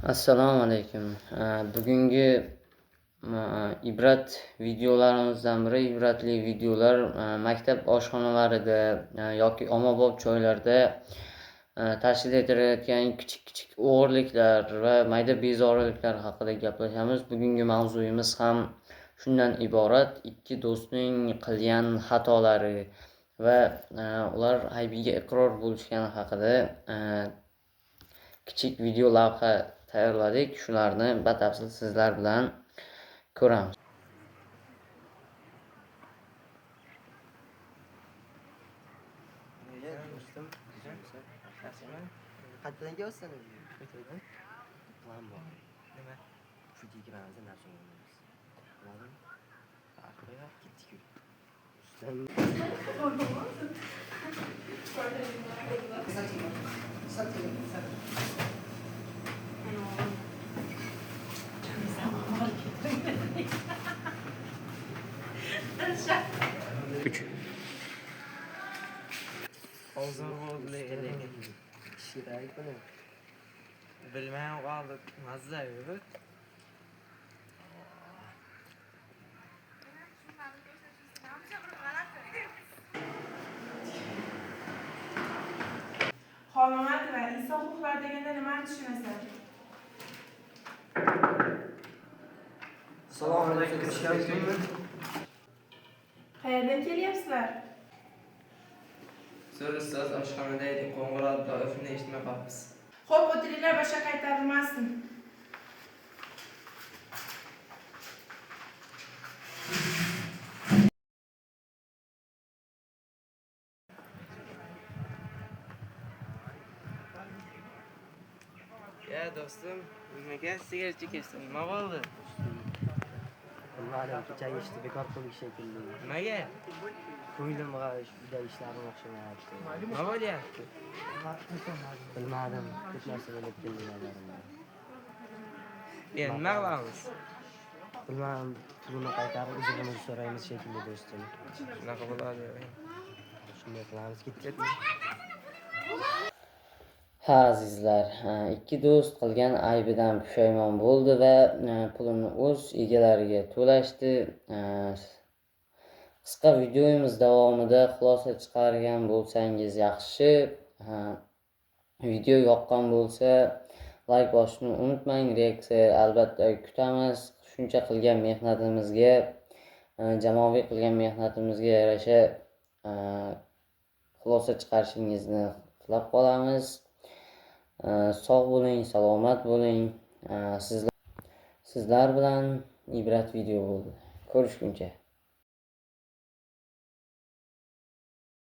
Assalomu alaykum. Bugungi ibrat videolarimizdan biri ibratli videolar maktab oshxonalarida yoki ommabop joylarda tashkil etilayotgan kichik-kichik o'g'irliklar va mayda bezoriliklar haqida gaplashamiz. Bugungi mavzuyimiz ham shundan iborat. Ikki do'stning qilgan xatolari va ular aybiga iqror bo'lishgani haqida kichik video lavha tayyorladik. Shularni batafsil sizlar bilan ko'ramiz. Do'stim, qayerdan kelyapsan o'zi? Ko'chadan. Plan bor. Nima? Pulga kiramiz, narsa olamiz. Bo'ladimi? Farqi yo'q. Ketdik. Do'stim. Uch. Hozir bo'ldi lekin. Ishga buni. Bilmay qoldik. Mazza yo'q. Xolmamat va inson huquqlari deganda nimani tushunasan? Assalomu alaykum. Qayerdan kelyapsizlar? Zo'r ustoz, oshxonada edik, qo'ng'iroq doifini eshitmay qolibmiz. Xo'p, o'tiringlar, boshqa qaytarilmasin. Ya do'stim, nimaga sigaret chekaysan? Nima bo'ldi? Bilmadim, kechagi ishni bekor qildik shekilli. Nimaga? Ko'nglimga uyda ishlarim o'xshamayapti. Nima bo'lyapti? Bilmadim, ko'p narsa bo'lib keldi nazarimda. Endi nima qilamiz? Bilmadim, pulini qaytarib uzrimizni so'raymiz shekilli do'stim. Shunaqa bo'ladi. Shunday qilamiz, ketdik. Ha, azizlar, ikki do'st qilgan aybidan pushaymon bo'ldi va pulini o'z egalariga to'lashdi. Qisqa videomiz davomida xulosa chiqargan bo'lsangiz yaxshi. Video yoqqan bo'lsa like bosishni unutmang. Reaksiya albatta kutamiz. Shuncha qilgan mehnatimizga, jamoaviy qilgan mehnatimizga yarasha xulosa chiqarishingizni tilab qolamiz. Sog' bo'ling, salomat bo'ling. Sizlar bilan ibrat video bo'ldi. Ko'rishguncha.